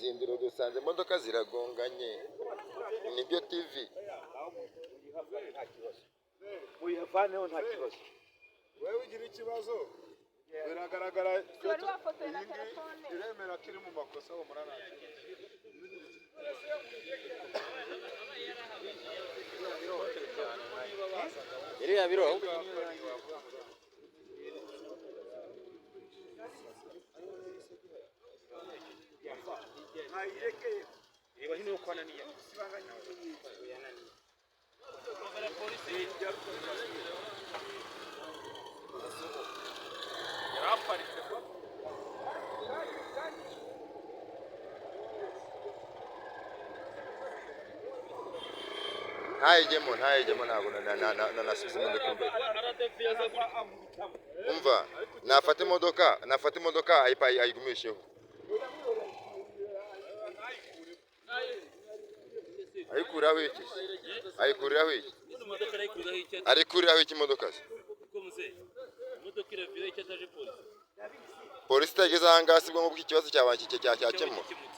Birindiro dusanze imodoka ziragonganye. Nibyo TV. Muyavaneho nta kibazo. Wewe ugira ikibazo biragaragara. Wari wafotoye na Iyi ngiyi telefone. Iremera ko iri mu makosa uwo muranaki. Iriya biro. Reba hino yuko ananiye. Yaraparitse. Ntayijyemo, ntayijyemo, ntabwo nasubiza imodoka imbere. Umva, nafata imodoka, nafata imodoka ayigumisheho. Ayikuriraho iki? Ayikuriraho iki? Imodoka arayikuraho icyo? Arikuriraho iki imodoka se? Kuko muzehe imodoka iravira icyo ataje polisi. Polisi itageze aha ngaha, si bwo ngubwo ikibazo cyabaye cyakemuka.